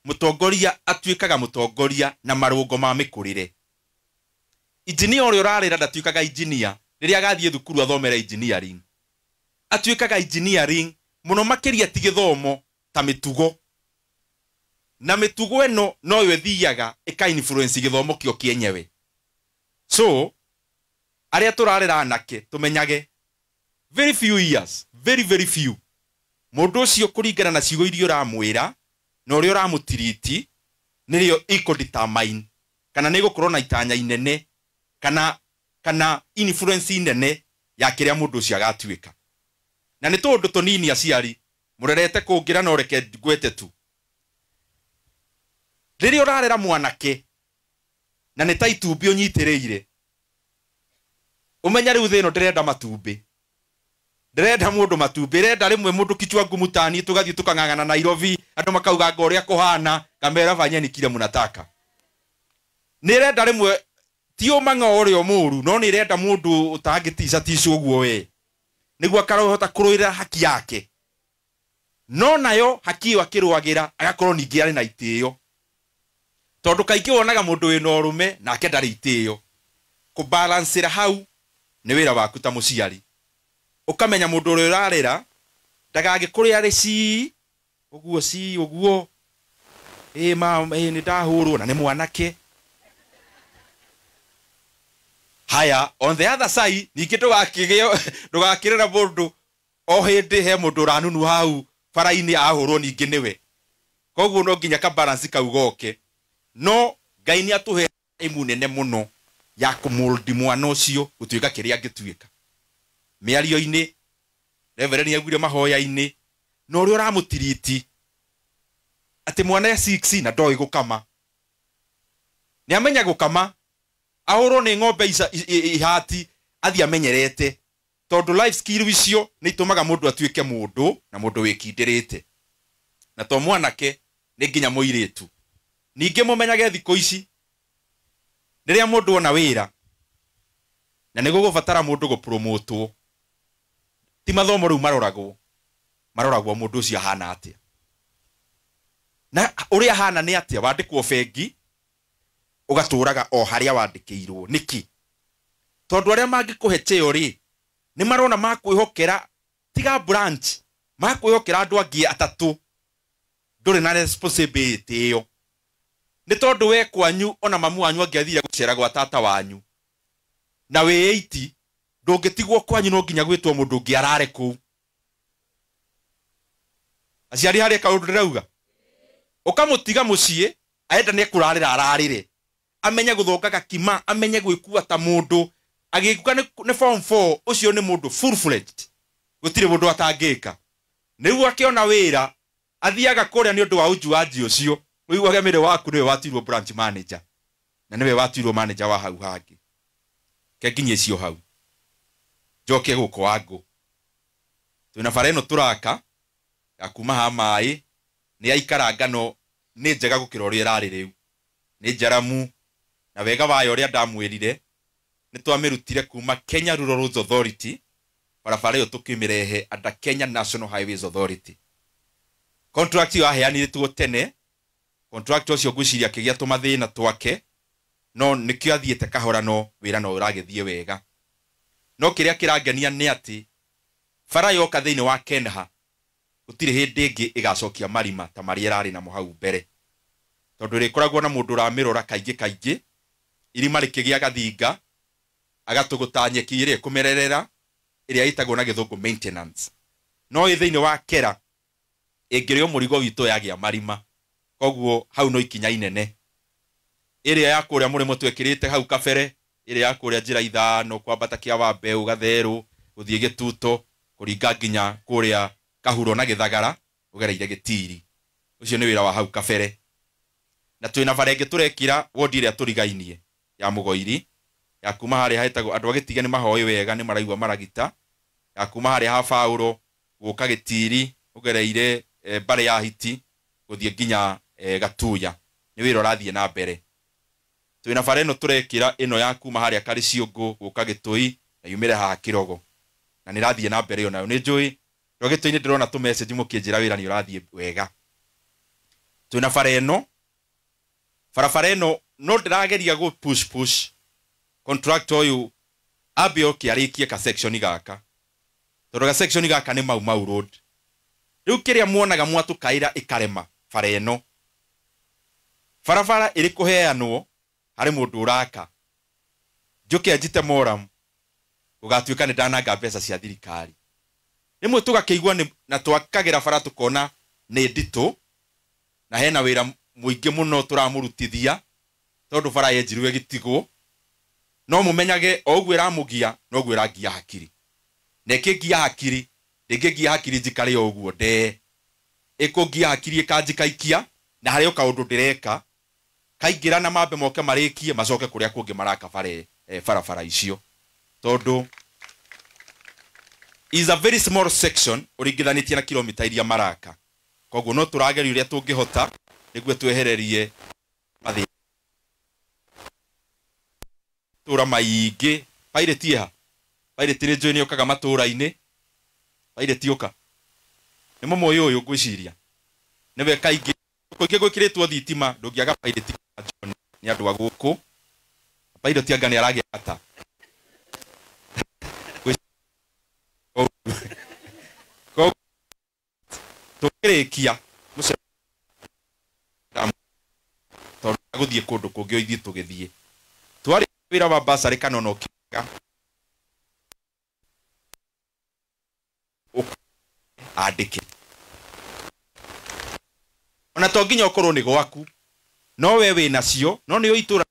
Mũtongoria atuĩkaga mũtongoria na marũngo ma mĩkũrĩre. Injinia ũrĩa ũrarĩra ndatuĩkaga injinia rĩrĩa agathiĩ thukuru athomere engineering. Atuĩkaga engineering mũno makĩria ti gĩthomo ta mĩtugo. Na mĩtugo ĩno noyo ĩthiaga ĩka influence gĩthomo kĩo kĩenyewe. So arĩa tũrarera anake tũmenyage very few years, very very few, mũndũ ũcio kũringana na ciugo iria ũramwĩra na ũrĩa ũramũtiriti nĩrĩo ĩkũ determine kana nĩ gũkorwo na itanya inene kana influence nene ya kĩrĩa mũndũ ũcio agatuĩka. Na nĩ tũũndũ tũnini aciari mũrerete kũngĩra, no reke ngwete tu. Rĩrĩa ũrarera mwanake na nĩ ta itumbĩ ũnyitĩrĩire, ũmenye rĩu thĩ ĩno ndĩrenda matumbĩ, ndĩrenda mũndũ matumbĩ, ĩrenda rĩmwe mũndũ kichwa ngumu tani, tũgathiĩ tũkang'ang'ana Nairobi, andũ makauga ngo ũrĩa kũhana, ngamera fanyeni kile mnataka. Nĩ ĩrenda rĩmwe ti ũmang'a ũrĩa mũru, no nĩ ĩrenda mũndũ ũtangĩtica tica ũguo we, nĩguo akarahota kũrũĩrĩra haki yake. No nayo haki ĩyo akĩrũagĩra agakorwo ningĩ arĩ na itĩo, tondũ kaingĩ wonaga mũndũ wĩna ũrũme nake ndarĩ itĩo. Kũbalancĩra hau nĩ wĩra waku ta mũciari, ũkamenya mũndũ ũrĩa ũrarera ndagagĩkũrĩa arĩ ci ũguo ci ũguo, ĩ ma ĩ nĩ ndahũrwo na nĩ mwanake. Haya, on the other side ningĩ ndũgakĩrera mũndũ o hĩndĩ he mũndũ ũranunu hau bara-inĩ ahũrwo ningĩ nĩwe. Koguo no nginya ka balance kau goke. No Ngai nĩ atũhe imu nene mũno ya kũmũldi mwana ũcio gũtuĩka kĩrĩa angĩtuĩka. Mĩario-inĩ, Reverend nĩaugire mahoya-inĩ, na ũrĩa ũramũtiriti atĩ mwana e 6 na ndoĩ gũkama. Nĩamenya gũkama, ahũrwo nĩ ng'ombe ihati, athiĩ amenyerete. Tondũ life skill icio nĩ itũmaga mũndũ atuĩke mũndũ na mũndũ wĩkindĩrĩte. Na to mwanake nĩ nginya mũirĩtu. Ningĩ mũmenyage thikũ ici rĩrĩa mũndũ ona wĩra na nĩ gũgũbatara mũndũ gũpromotwo, ti mathomo rĩu maroragwo, maroragwo mũndũ ũcio ahana atĩa. Na ũrĩa ahana nĩ atĩa, wandĩkwo bengi ũgatũraga o harĩa wandĩkĩirwo. Nĩkĩ? Tondũ arĩa mangĩkũhe cheo rĩ, nĩ marona makwĩhokera tiga branch, makwĩhokera andũ angĩ atatũ, ndũrĩ na responsibility ĩyo. Nĩ tondũ we kwanyu ona mamu wanyu angĩathire gũcera gwa tata wanyu na wĩ 80, ndũngĩtigwo kwanyu, no nginya gwĩtwo mũndũ ũngĩ arare kũu. Aciari harĩa kaũndũ ndĩrauga, ũkamũtiga mũciĩ aenda nĩ ekũrarĩra ararĩre, amenye gũthonga gakima, amenye gwĩkua ta mũndũ. Agĩkuka nĩ form 4, ũcio nĩ mũndũ full fledged, gũtirĩ mũndũ atangĩka. Nĩguo akĩona wĩra athiaga kũrĩa nĩ ũndũ wa ũjuaji ũcio, ũiguage mĩrĩ waku nĩwe watuirwo branch manager na nĩwe watuirwo manager wa hau hangĩ. Ke nginya icio hau njoke gũkũ wangũ, twĩna bara ĩno tũraka ya kuma ha maĩ, nĩ yaikara ngano, nĩ njega gũkĩra ũrĩa ĩrarĩ rĩu, nĩ njaramu. Na wega wayo ũrĩa ndamwĩrire, nĩ twamĩrutire kuma Kenya Rural Roads Authority, barabara ĩyo tũkĩmĩrehe under Kenya National Highways Authority. Contract ĩyo yaheanĩtwo tene, contract ũcio ngwĩciria akĩgĩa tũmathĩna twake, no nĩkĩo athiĩte kahora, no wĩra no ũragĩthiĩ wega. No kĩrĩa kĩrangenia nĩ atĩ bara yoka thĩinĩ wa Kenha, gũtirĩ hĩndĩ ĩngĩ ĩgacokia marima ta marĩa ĩrarĩ namo hau mbere, tondũ ĩrĩkoragwo na mũndũ ũramĩrora kaingĩ kaingĩ, irima rĩkĩgĩa gathinga agatũgũta nyeki ĩrĩa ĩkũmererera, ĩrĩa ĩtagwo na gĩthũngũ maintenance. No ĩ thĩinĩ wa Kera ĩngĩrĩo mũrigo witũ yagĩa marima, koguo hau no ikinya inene. Ĩrĩa ya kũrĩa mũrĩmo twekĩrĩte hau kabere, ĩrĩa ya kũrĩa njĩra ithano kwambata kĩa Wambeu Gatherũ gũthiĩ Gĩtuto kũringa nginya kũrĩa Kahuro na Gĩthagara ũgereire Gĩtiri, ũcio nĩ wĩra wa hau kabere. Na twĩna bara ĩngĩ tũrekĩra wodi ĩrĩa tũrigainie ya Mũgoiri, ya kuma harĩa hetagwo andũ a Gĩtige nĩ mahoĩ wega, nĩ maraigua maragita, ya kuma harĩa ha Baũro gũka Gĩtiri ũgereire mbarĩ ya Hiti gũthiĩ nginya Gatuya, nĩ wĩra ũrathiĩ na mbere. Twĩna bara ĩno tũrekĩra ĩno ya kuma harĩa Karĩciũngũ gũka Gĩtũi na yumĩre haha Kĩrogo, na nĩ ĩrathiĩ na mbere onayo. Nĩ njũĩ andũ a Gĩtũi nĩ ndĩrona tũ message mũkĩnjĩra wĩra nĩ ũrathiĩ wega. Twĩna bara ĩno, barabara ĩno no ndĩrageria gũ push push contractor ũyũ ambe oke arĩkie ka section gaka, tondũ ga section gaka nĩ Mau Mau Road. Rĩu kĩrĩa muonaga mwatũkaĩra ĩkarema bara ĩno, barabara ĩrĩ kũheanwo harĩ mũndũ ũraka, njũke njite moram gũgatuĩka nĩ ndananga mbeca cia thirikari. Rĩmwe tũgakĩigua na twakagĩra bara tũkona nĩ nditũ na hena wĩra mũingĩ mũno tũramũrutithia tondũ bara yenjirwo ĩgĩtigwo. No mũmenyage o ũguo ĩramũgia noguo ĩrangia hakiri, na ĩkĩngia hakiri ndĩngĩngia hakiri njikare o ũguo ndee, ĩkũngia hakiri ĩkanjikaikia na harĩ o kaũndũ ndĩreka kaingĩra na mambe moke marĩkie macoke kũrĩa kũngĩ maraka barabara icio, tondũ is a very small section ũringithanĩtie na kilomita iria maraka. Koguo no tũrageria ũrĩa tũngĩhota nĩguo twehererie mathĩna matũra maingĩ. Pirate ĩha, pirate nĩ njũĩ nĩ ũkaga matũra-inĩ. Pirate ũka nĩ mũmũĩ ũyũ ngwĩciria nĩwe kaingĩ kũingĩ gwĩkĩrĩtwo thitima, ndũngĩaga pirate nĩ andũ a gũkũ. Pirate anga nĩ aragĩa bata. Tũkĩrĩkia tondũ gũthiĩ kũndũ kũngĩ o ithuĩ tũgĩthiĩ twarĩ wĩra wa basarĩ kana ona ũkĩaga andĩke, ona to nginya ũkorwo nĩ gwaku, no we wĩ nacio, no nĩ itũra,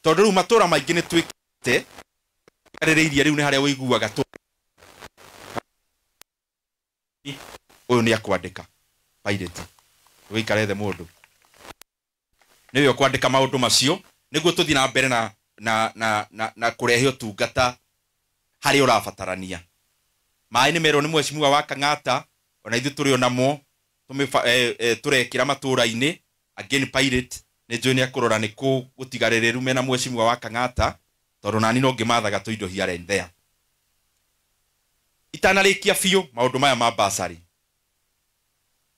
tondũ rĩu matũra maingĩ nĩ twĩkĩte arĩrĩirie rĩu nĩ harĩa ũiguaga tũ ũyũ nĩ akwandĩka pirate wĩikare thĩ mũndũ nĩwe ũkwandĩka maũndũ macio nĩguo tũthiĩ na mbere na na na na, na kũrehe ũtungata harĩa ũrabatarania. Maĩ nĩ merwo nĩ mheshimiwa wa Kang'ata, ona ithuĩ tũrĩ onamo tũrekĩra matũra-inĩ. Again pirate nĩ njũĩ nĩ akũrora nĩ kũ gũtigarĩrĩru mena mheshimiwa wa Kang'ata, tondũ nani no ngĩmathaga tũindo here and there. Itanarĩkia biũ maũndũ maya ma basarĩ,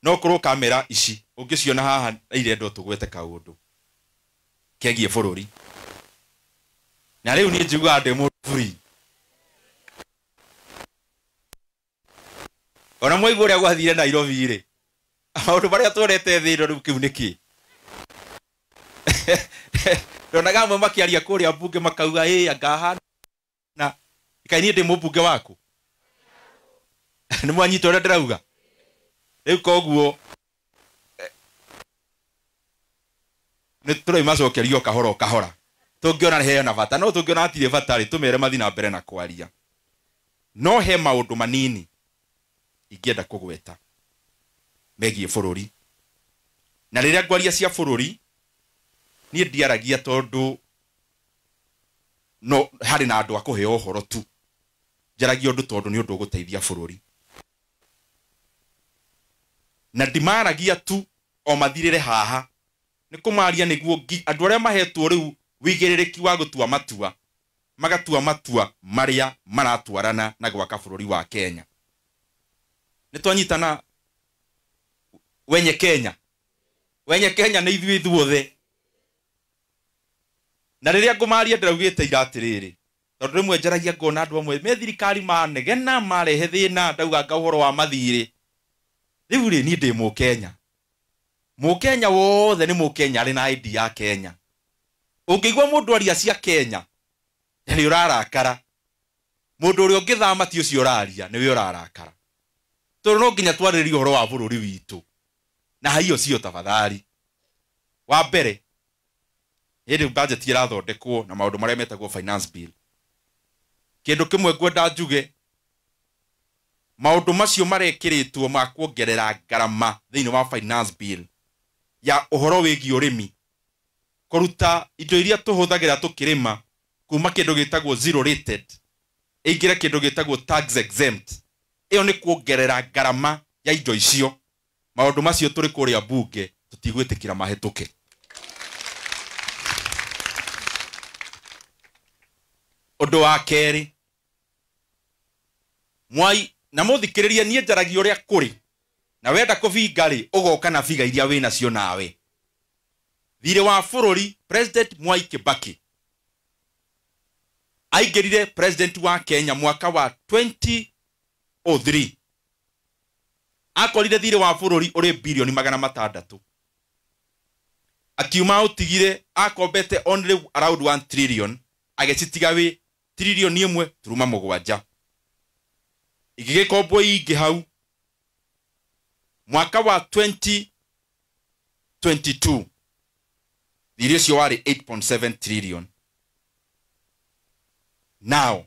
no korwo kamera ici ũngĩciona haha irendwo tũgwete kaũndũ kegiĩ bũrũri. Na rĩu niĩ njiguaga ndĩ mũndũ free. Ona mwaigua ũrĩa gwathire Nairobi rĩ, maũndũ marĩa tuonete thĩ ĩno rĩu kĩu nĩ kĩ? Ndonaga amwe makĩaria kũrĩa mbunge makauga ĩ anga hana kaĩ niĩ ndĩ mũmbunge waku? Nĩ mwanyita ũrĩa ndĩrauga? Rĩu koguo nĩ tũraimacokeria o kahora o kahora, tũngĩona hena bata, no tũngĩona hatirĩ bata rĩ, tũmere mathiĩ na mbere na kwaria. No he maũndũ manini ingĩenda kũgweta megiĩ bũrũri. Na rĩrĩa ngwaria cia bũrũri niĩ ndiaragia tondũ no harĩ na andũ a kũheo ũhoro tu, njaragia ũndũ tondũ nĩ ũndũ ũgũteithia bũrũri. Na ndimaragia tu o mathirĩre haha, nĩ kũmaria nĩguo andũ arĩa mahetwo rĩu wĩigĩrĩrĩki wa gũtua matua magatua matua marĩa maratwarana na gwaka bũrũri wa Kenya. Nĩ twanyitana wenye Kenya, wenye Kenya nĩ ithuĩ ithuothe. Na rĩrĩa ngũmaria ndĩraugĩte ira atĩrĩrĩ, tondũ rĩmwe njaragia ngona andũ amwe me thirikari manegena marehe thĩna, ndauga nga ũhoro wa mathirĩ. Rĩu rĩ, niĩ ndĩ mũkenya, mũkenya wothe nĩ mũkenya arĩ na ID ya Kenya. Ũngĩigua mũndũ aria cia Kenya nĩ ũrarakara, mũndũ ũrĩa ũngĩthama ti ũcio ũraria nĩwe ũrarakara, tondũ no nginya twarĩrĩrie ũhoro wa bũrũri witũ na haiyo cio tafadhali. Wa mbere, hĩndĩ budget ĩrathondekwo na maũndũ marĩa metagwo finance bill, kĩndũ kĩmwe ngwenda njuge, maũndũ macio marekĩrĩtwo ma kuongerera ngarama thĩinĩ wa finance bill ya ũhoro wĩgiĩ ũrĩmi, kũruta indo iria tũhũthagĩra tũkĩrĩma kuma kĩndũ gĩtagwo zero rated ĩingĩre kĩndũ gĩtagwo tax exempt, ĩyo nĩ kuongerera ngarama ya indo icio. Maũndũ macio tũrĩ kũrĩa mbunge tũtigwĩtĩkĩra mahĩtũke. Ũndũ wa kerĩ, mwai na mũthikĩrĩrie, niĩ njaragia ũrĩa kũrĩ. Na wenda kũbinga rĩ, ũgoka na biga iria wĩ nacio nawe. Thirĩ wa bũrũri, President Mwai Kibaki aingĩrire president wa Kenya mwaka wa 2003, akorire thirĩ wa bũrũri ũrĩ bilioni 600. Akiuma ũtigire akombete only around 1 trillion, agĩcitiga wĩ 1.7 trillion. Igĩgĩkombwo ingĩ hau mwaka wa 2022, thirĩ ũcio warĩ 8.7 trillion. Now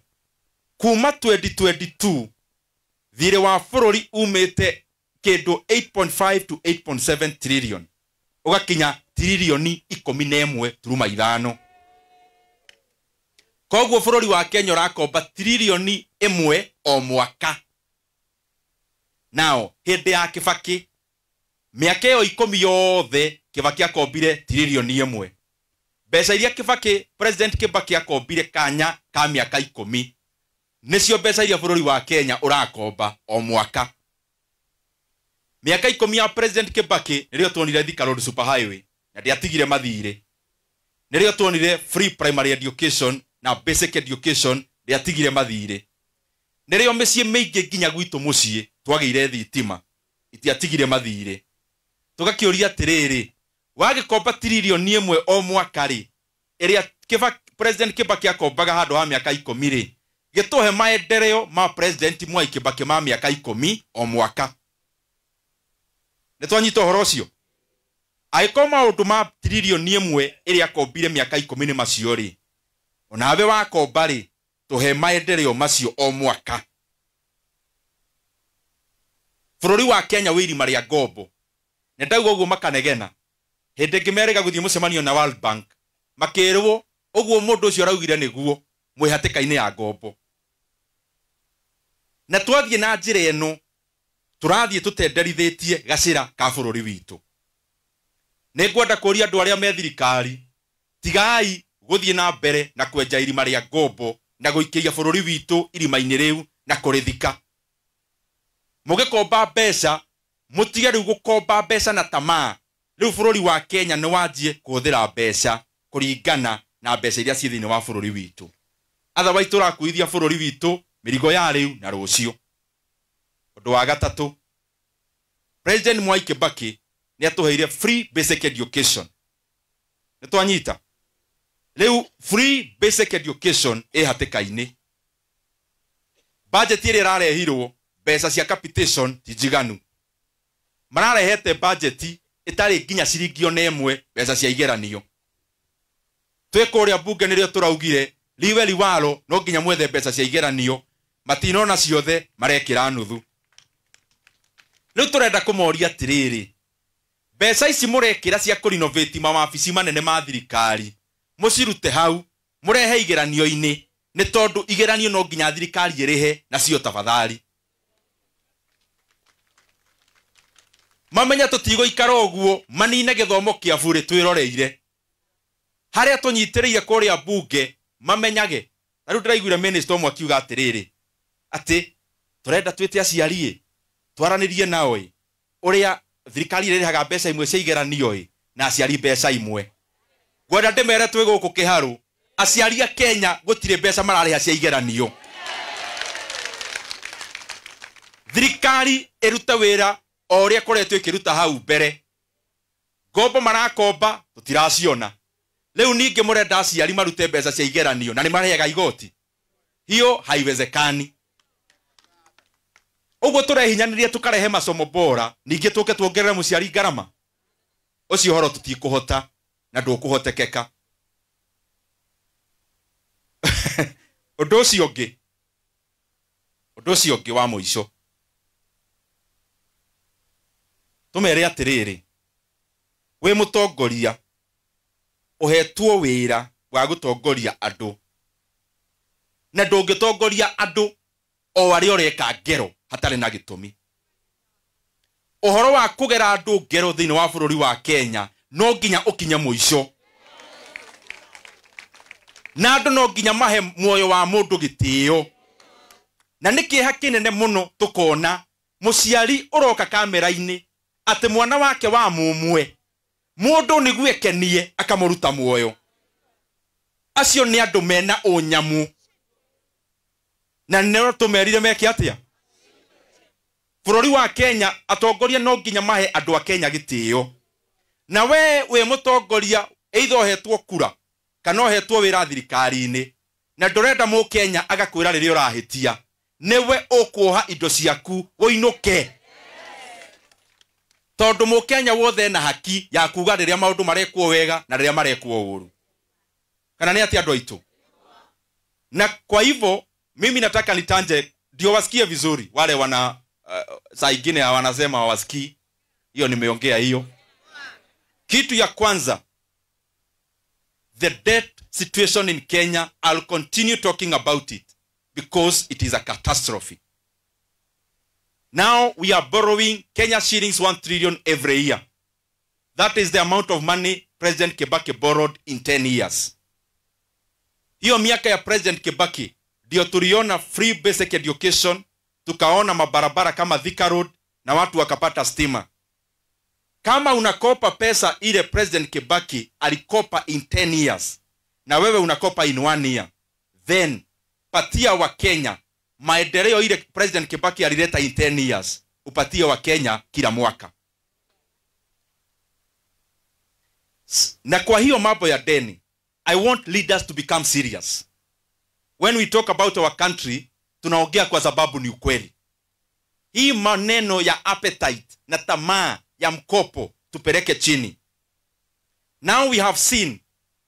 kuma 2022 thirĩ wa bũrũri umĩte kĩndũ 8.5 to 8.7 trillion ũgakinya 11.5 trillion. Koguo bũrũri wa Kenya ũrakomba 1 trillion o mwaka. Now hĩndĩ ya Kibaki, mĩaka ĩyo 10 yothe, Kibaki akombire 1 trillion. Mbeca iria Kibaki, President Kibaki akombire kanya ka mĩaka 10, nĩcio mbeca iria bũrũri wa Kenya ũrakomba o mwaka. Mĩaka 10 ya President Kibaki nĩrĩo tuonire Thika Road Super Highway na ndĩatigire mathirĩ, nĩrĩo tuonire free primary education na basic education, ndĩatigire mathirĩ, nĩrĩo mĩciĩ mĩingĩ nginya gwitũ mũciĩ twagĩire thitima, itiatigire mathirĩ. Tũgakĩũria atĩrĩrĩ, wagĩkomba 1 trillion o mwaka rĩ, ĩrĩa President Kibaki akombaga handũ ha mĩaka 10 rĩ, gĩtũhe maendeleo ma President Mwai Kibaki ma mĩaka 10 o mwaka. Nĩ twanyita ũhoro ũcio? Angĩkorwo maũndũ ma 1 trillion ĩrĩa akombire mĩaka 10 nĩ macio rĩ, onawe wakomba rĩ, tũhe maendeleo macio o mwaka. Bũrũri wa Kenya wĩ irima rĩa ngombo. Nĩ ndauga ũguo makanegena. Hĩndĩ ĩngĩ merĩga gũthiĩ mũcemanio na World Bank, makĩrwo ũguo mũndũ ũcio araugire nĩguo mwĩ hatĩka-inĩ ya ngombo. Na twathiĩ na njĩra ĩno tũrathiĩ tũtenderithĩtie gacĩra ka bũrũri witũ. Nĩ ngwenda kũria andũ arĩa me thirikari, tigai gũthiĩ na mbere na kwenja irima rĩa ngombo na gũikĩria bũrũri witũ irima-inĩ rĩu na kũrĩthika. Mũgĩkomba mbeca, mũtige rĩu gũkomba mbeca na tamaa. Rĩu bũrũri wa Kenya nĩ wanjie kũhũthĩra mbeca kũringana na mbeca iria ciĩ thĩinĩ wa bũrũri witũ. Otherwise tũrakuithia bũrũri witũ mĩrigo ya rĩu na rũciũ. Ũndũ wa gatatũ, President Mwai Kibaki nĩ atũheire free basic education. Nĩ twanyita? Rĩu free basic education ĩ hatĩka-inĩ. Budget ĩrĩa ĩrarehirwo, mbeca cia capitation ti njiganu. Mararehete budget ĩtarĩ nginya ciringi ona ĩmwe mbeca cia igeranio. Twĩ kũrĩa bunge nĩrĩo tũraugire liwe liwalo, no nginya mwethe mbeca cia igeranio. Matinona ciothe, marekĩra nuthu. Rĩu tũrenda kũmoria atĩrĩrĩ, mbeca ici mũrekĩra cia kũrenovate mawabici manene ma thirikari, mũcirute hau mũrehe igeranio-inĩ, nĩ tondũ igeranio no nginya thirikari ĩrĩhe nacio. Tafadhali mamenya tũtigũikara ũguo manine gĩthomo kĩa burĩ twĩroreire harĩa tũnyitĩrĩire kũrĩa bunge. Mamenyage ta rĩu ndĩraiguire minister ũmwe akiuga atĩrĩrĩ, atĩ tũrenda twĩte aciari ĩ twaranĩrie nao ĩ ũrĩa thirikari ĩrĩhaga mbeca imwe cia igeranio ĩ na aciari mbeca imwe. Ngwenda ndĩmere twĩ gũkũ kĩharũ, aciari a Kenya gũtirĩ mbeca mararĩha cia igeranio. Thirikari ĩrute wĩra o ũrĩa ĩkoretwo ĩkĩruta hau mbere. Ngombo marakomba tũtiraciona. Rĩu ningĩ mũrenda aciari marute mbeca cia igeranio na nĩ marĩhaga igoti? Hiyo haiwezekani. Ũguo tũrehinyanĩria tũkarehe masomo bora, ningĩ tũke tuongerere mũciari ngarama? Ũcio ũhoro tũtikũhota na ndũkũhotekeka. Ũndũ ũcio ũngĩ wa mũico, tũmere atĩrĩrĩ, wĩ mũtongoria ũhetwo wĩra wa gũtongoria andũ, na ndũngĩtongoria andũ o arĩa ũreka ngero hatarĩ na gĩtũmi. Ũhoro wa kũgera andũ ngero thĩinĩ wa bũrũri wa Kenya no nginya ũkinye mũico, na andũ no nginya mahe muoyo wa mũndũ gĩtĩo. Na nĩ kĩeha kĩnene mũno tũkona Mũciari ũroka kamera-inĩ atĩ mwana wake wa mũmwe mũndũ nĩguo ekenie akamũruta muoyo. Acio nĩ andũ mena ũnyamu. Na nĩ tũmerire meke atĩa? Bũrũri wa Kenya atongoria no nginya mahe andũ a Kenya gĩtĩo. Na we wĩ mũtongoria either ũhetwo kura kana ũhetwo wĩra thirikari-inĩ na ndũrenda mũkenya agakwĩra rĩrĩa ũrahĩtia, nĩwe ũkuoha indo ciaku ũinũke. Tondũ mũkenya wothe ena haki ya kuga rĩrĩa maũndũ marekwo wega na rĩrĩa marekwo ũru. Kana nĩ atĩa andũ aitũ? Na kwa hivyo mimi nataka nitanje ndio wasikie vizuri wale wana saa ingine wanasema hawasikii. Hiyo nimeongea hiyo. Kitu ya kwanza, the debt situation in Kenya, I'll continue talking about it because it is a catastrophe. Now we are borrowing Kenya shillings 1 trillion every year. That is the amount of money President Kibaki borrowed in 10 years. Hiyo miaka ya President Kibaki ndio tuliona free basic education, tukaona mabarabara kama Thika Road na watu wakapata stima. Kama unakopa pesa ile President Kibaki alikopa in 10 years na wewe unakopa in 1 year, then patia wa Kenya maendeleo ile President Kibaki alileta in 10 years, upatie wa Kenya kila mwaka. Na kwa hiyo mambo ya deni, I want leaders to become serious. When we talk about our country, tunaongea kwa sababu ni ukweli. Hii maneno ya appetite na tamaa ya mkopo tupeleke chini. Now we have seen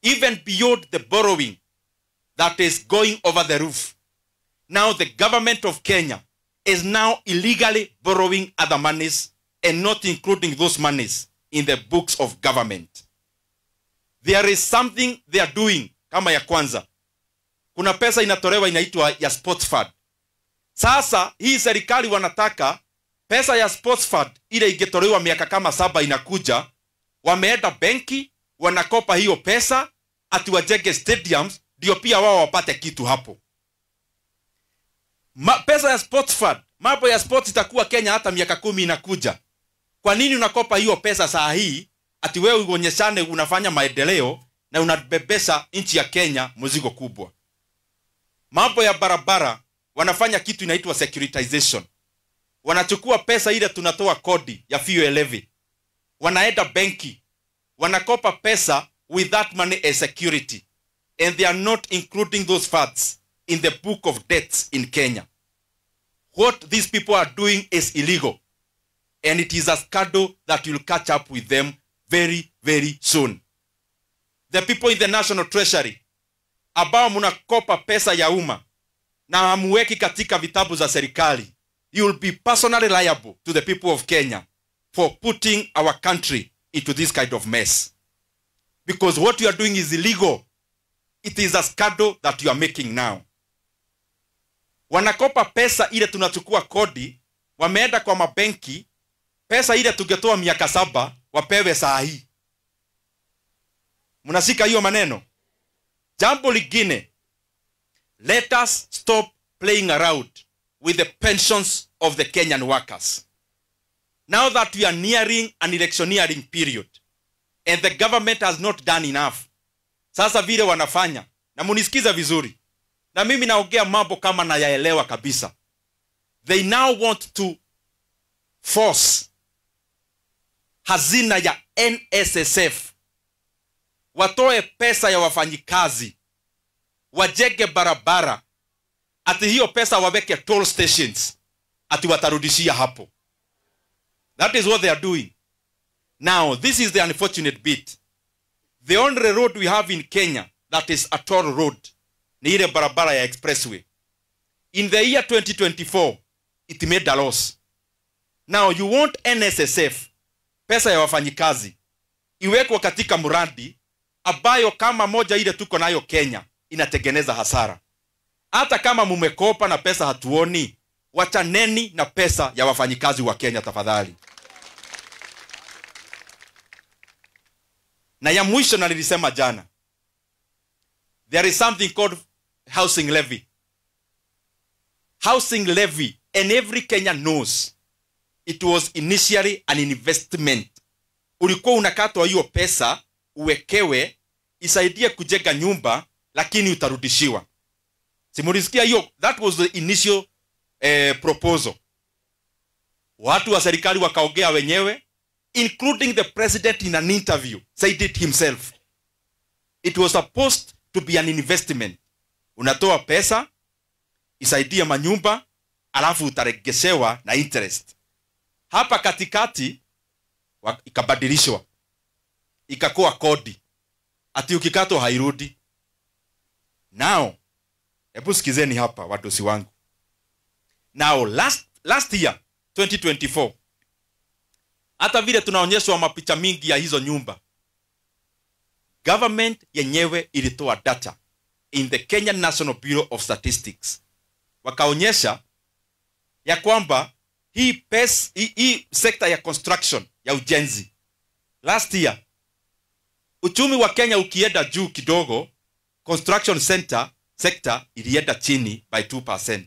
even beyond the borrowing that is going over the roof. Now the government of Kenya is now illegally borrowing other monies and not including those monies in the books of government. There is something they are doing. Kama ya kwanza, kuna pesa inatolewa inaitwa ya sports fund. Sasa hii serikali wanataka pesa ya sports fund ile ingetolewa miaka kama 7 inakuja, wameenda benki wanakopa hiyo pesa ati wajenge stadiums ndio pia wao wapate kitu hapo. Pesa ya sports fund, mambo ya sports itakuwa Kenya hata miaka 10 inakuja. Kwa nini unakopa hiyo pesa saa hii ati wewe uonyeshane unafanya maendeleo na unabebesha nchi ya Kenya mzigo kubwa? Mambo ya barabara wanafanya kitu inaitwa securitization. Wanachukua pesa ile tunatoa kodi ya fuel levy, wanaenda benki, wanakopa pesa with that money as security, and they are not including those funds in the book of debts in Kenya. What these people are doing is illegal, and it is a scandal that will catch up with them very, very soon. The people in the National Treasury ambao mnakopa pesa ya umma na hamuweki katika vitabu za serikali, you will be personally liable to the people of Kenya for putting our country into this kind of mess. Because what you are doing is illegal. It is a scandal that you are making now. Wanakopa pesa ile tunachukua kodi, wameenda kwa mabenki, pesa ile tungetoa miaka 7 wapewe saa hii. Mnasika hiyo maneno? Jambo lingine, let us stop playing around with the pensions of the Kenyan workers. Now that we are nearing an electioneering period and the government has not done enough. Sasa vile wanafanya, na munisikiza vizuri, na mimi naongea mambo kama nayaelewa kabisa. They now want to force hazina ya NSSF watoe pesa ya wafanyikazi, wajenge barabara, ati hiyo pesa waweke toll stations, ati watarudishia hapo. That is what they are doing. Now, this is the unfortunate bit. The only road we have in Kenya that is a toll road ni ile barabara ya expressway. In the year 2024, it made a loss. Now, you want NSSF, pesa ya wafanyikazi, iwekwe katika mradi ambayo kama moja ile tuko nayo Kenya inatengeneza hasara. Hata kama mumekopa na pesa hatuoni, wachaneni na pesa ya wafanyikazi wa Kenya tafadhali. Na ya mwisho na nilisema jana, there is something called housing levy. Housing levy, and every Kenyan knows It was initially an investment. Ulikuwa unakatwa hiyo pesa uwekewe isaidie kujenga nyumba, lakini utarudishiwa. Simulisikia hiyo? That was the initial proposal. Watu wa serikali wakaongea wenyewe, including the president in an interview said it himself. It was supposed to be an investment. Unatoa pesa isaidie manyumba, alafu utaregeshewa na interest. Hapa katikati ikabadilishwa, ikakuwa kodi, ati ukikatwa hairudi. Now, hebu sikizeni hapa wadosi wangu. Now last year 2024, hata vile tunaonyeshwa mapicha mingi ya hizo nyumba, government yenyewe ilitoa data in the Kenya National Bureau of Statistics. Wakaonyesha ya kwamba hii sekta ya construction, ya ujenzi, last year uchumi wa Kenya ukienda juu kidogo, construction sector ilienda chini by 2%.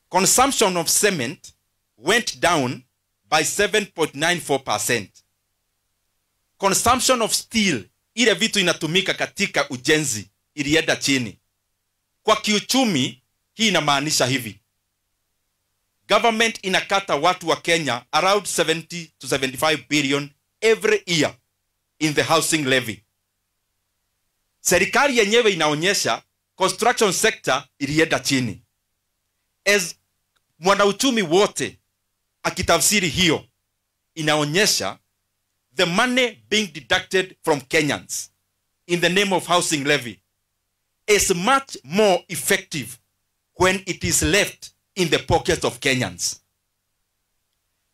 Consumption of cement went down by 7.94%. Consumption of steel, ile vitu inatumika katika ujenzi, ilienda chini. Kwa kiuchumi, hii inamaanisha hivi: government inakata watu wa Kenya around 70 to 75 billion every year in the housing levy. Serikali yenyewe inaonyesha construction sector ilienda chini. As mwanauchumi wote akitafsiri hiyo, inaonyesha the money being deducted from Kenyans in the name of housing levy is much more effective when it is left in the pockets of Kenyans.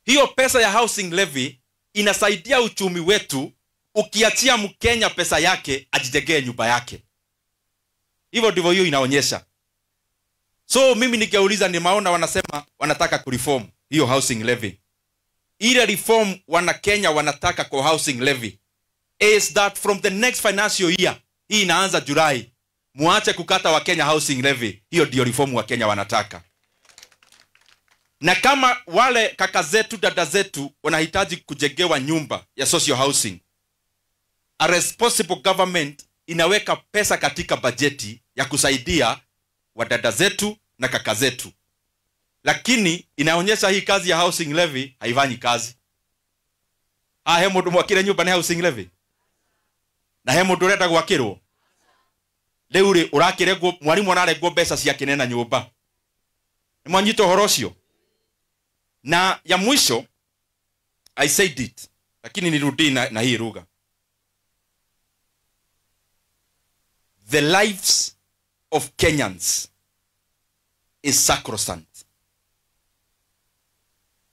Hiyo pesa ya housing levy inasaidia uchumi wetu ukiachia Mkenya pesa yake ajijengee nyumba yake. Hivyo ndivyo hiyo inaonyesha. So mimi nikiuliza, nimeona wanasema wanataka kureform hiyo housing levy. Ile reform wana Kenya wanataka kwa housing levy is that from the next financial year, hii inaanza Julai, muache kukata wa Kenya housing levy. Hiyo ndio reform wa Kenya wanataka. Na kama wale kaka zetu, dada zetu wanahitaji kujengewa nyumba ya social housing, a responsible government inaweka pesa katika bajeti ya kusaidia wadada zetu na kaka zetu. Lakini inaonyesha hii kazi ya housing levy haifanyi kazi. He mundu mwakire nyumba ni housing levy. Na he mundu urenda gwakirwo. Riu ri urakiregwo mwalimu araregwo mbeca ciake nena nyumba. Ni mwanyita uhoro ucio. Na ya mwisho, I said it, lakini nirudi na hii lugha. The lives of Kenyans is sacrosanct.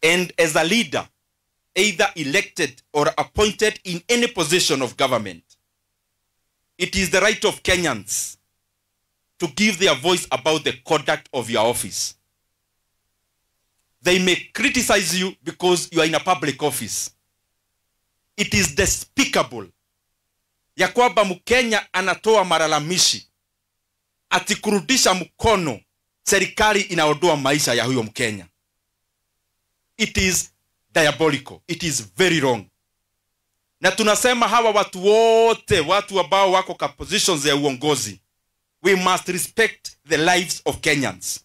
And as a leader, either elected or appointed in any position of government, it is the right of Kenyans to give their voice about the conduct of your office. They may criticize you because you are in a public office. It is despicable ya kwamba Mkenya anatoa malalamishi ati kurudisha mkono serikali inaondoa maisha ya huyo Mkenya. It is diabolical. It is very wrong. Na tunasema hawa watu wote, watu ambao wako kwa positions ya uongozi, we must respect the lives of Kenyans.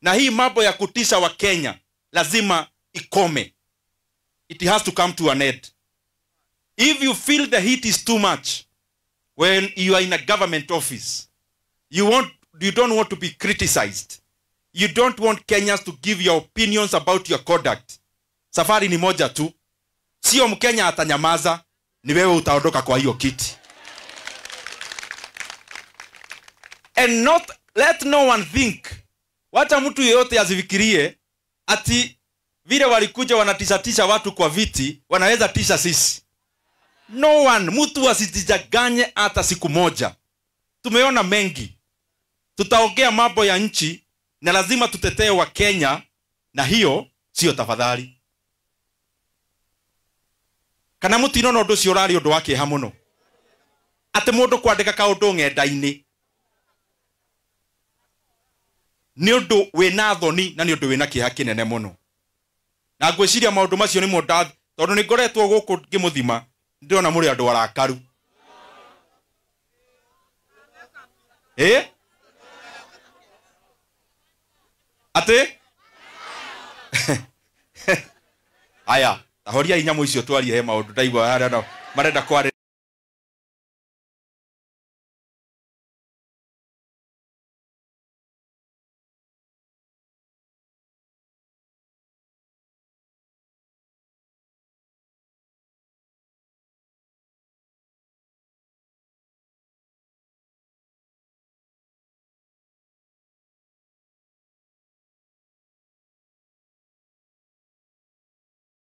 Na hii mambo ya kutisha wa Kenya lazima ikome. It has to come to an end. If you feel the heat is too much when you are in a government office, you don't want to be criticized. You don't want Kenyans to give your opinions about your conduct. Safari ni moja tu. Sio Mkenya atanyamaza, ni wewe utaondoka kwa hiyo kiti. And not let no one think, wacha mtu yeyote asifikirie ati vile walikuja wanatishatisha watu kwa viti, wanaweza tisha sisi. No one, mtu asijidanganye hata siku moja. Tumeona mengi. Tutaongea mambo ya nchi na lazima tutetee wa Kenya, na hiyo sio tafadhali. Kana mutino no ndu urari undu wa kieha muno. Ati mundu kwandika kaundu ng'enda-ini ni undu wina thoni na ni undu wina kieha kinene muno. Na ngwĩciria maũndũ macio nĩmo tondũ nĩ ngoretwo gũkũ ngĩmũthima, ndĩrona mũrĩ andũ arakaru. Atĩ aya, horiai nyamũ icio twarie, he maũndũ ndaigua harĩa marenda kwarĩrĩria.